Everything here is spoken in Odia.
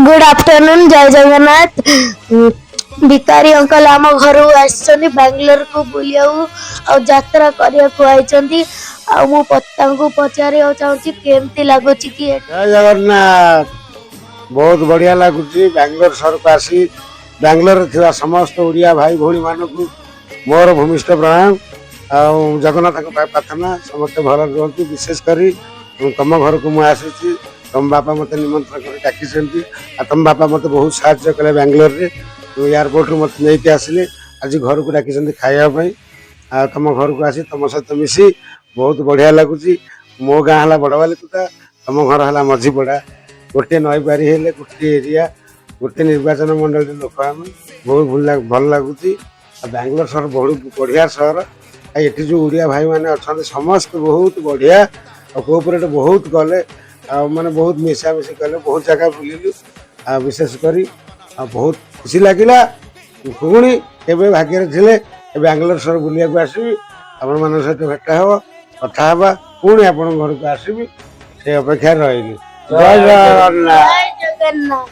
ଗୁଡ୍ ଆଫ୍ଟରନୁନ୍, ଜୟ ଜଗନ୍ନାଥ। ଭିକାରୀ ଅଙ୍କଲ ଆମ ଘରକୁ ଆସିଛନ୍ତି, ବାଙ୍ଗାଲୋରକୁ ବୁଲିବାକୁ ଆଉ ଯାତ୍ରା କରିବାକୁ ଆଇଛନ୍ତି। ଆଉ ମୁଁ ତାଙ୍କୁ ପଚାରିବାକୁ ଚାହୁଁଛି, କେମିତି ଲାଗୁଛି କି? ଜୟ ଜଗନ୍ନାଥ। ବହୁତ ବଢ଼ିଆ ଲାଗୁଛି ବାଙ୍ଗାଲୋର ସହରକୁ ଆସି। ବାଙ୍ଗାଲୋରରେ ଥିବା ସମସ୍ତ ଓଡ଼ିଆ ଭାଇ ଭଉଣୀମାନଙ୍କୁ ମୋର ଭୂମିଷ୍ଠ ପ୍ରଣାମ ଆଉ ଜଗନ୍ନାଥଙ୍କ ପାଇଁ ପ୍ରାର୍ଥନା, ସମସ୍ତେ ଭଲରେ ରୁହନ୍ତୁ। ବିଶେଷ କରି ତମ ଘରକୁ ମୁଁ ଆସିଛି। ତମ ବାପା ମୋତେ ନିମନ୍ତ୍ରଣ କରି ଡାକିଛନ୍ତି ଆଉ ତମ ବାପା ମୋତେ ବହୁତ ସାହାଯ୍ୟ କଲେ। ବାଙ୍ଗାଲୋରରେ ଏୟାରପୋର୍ଟରୁ ମୋତେ ନେଇକି ଆସିଲେ। ଆଜି ଘରକୁ ଡାକିଛନ୍ତି ଖାଇବା ପାଇଁ। ଆଉ ତମ ଘରକୁ ଆସି ତମ ସହିତ ମିଶି ବହୁତ ବଢ଼ିଆ ଲାଗୁଛି। ମୋ ଗାଁ ହେଲା ବଡ଼ବାଲିକୁଦା, ତମ ଘର ହେଲା ମଝିପଡ଼ା। ଗୋଟିଏ ନଈ ପାରି ହେଲେ ଗୋଟିଏ ଏରିଆ, ଗୋଟିଏ ନିର୍ବାଚନ ମଣ୍ଡଳୀର ଲୋକ ଆମେ। ବହୁତ ଭଲ ଲାଗୁଛି। ଆଉ ବାଙ୍ଗାଲୋର ସହର ବହୁତ ବଢ଼ିଆ ସହର। ଆଉ ଏଠି ଯେଉଁ ଓଡ଼ିଆ ଭାଇମାନେ ଅଛନ୍ତି, ସମସ୍ତେ ବହୁତ ବଢ଼ିଆ ଆଉ କୋଅପରେଟ୍ ବହୁତ କଲେ ଆଉ ମାନେ ବହୁତ ମିଶାମିଶି କଲେ। ବହୁତ ଜାଗା ବୁଲିଲୁ ଆଉ ବିଶେଷ କରି ଆଉ ବହୁତ ଖୁସି ଲାଗିଲା। ପୁଣି କେବେ ଭାଗ୍ୟରେ ଥିଲେ ବାଙ୍ଗାଲୋର ସହର ବୁଲିବାକୁ ଆସିବି, ଆପଣମାନଙ୍କ ସହିତ ଭେଟ ହେବ, କଥା ହେବା, ପୁଣି ଆପଣଙ୍କ ଘରକୁ ଆସିବି, ସେ ଅପେକ୍ଷାରେ ରହିଲି। ଜୟ ଜଗନ୍ନାଥ। ଜୟ ଜଗନ୍ନାଥ।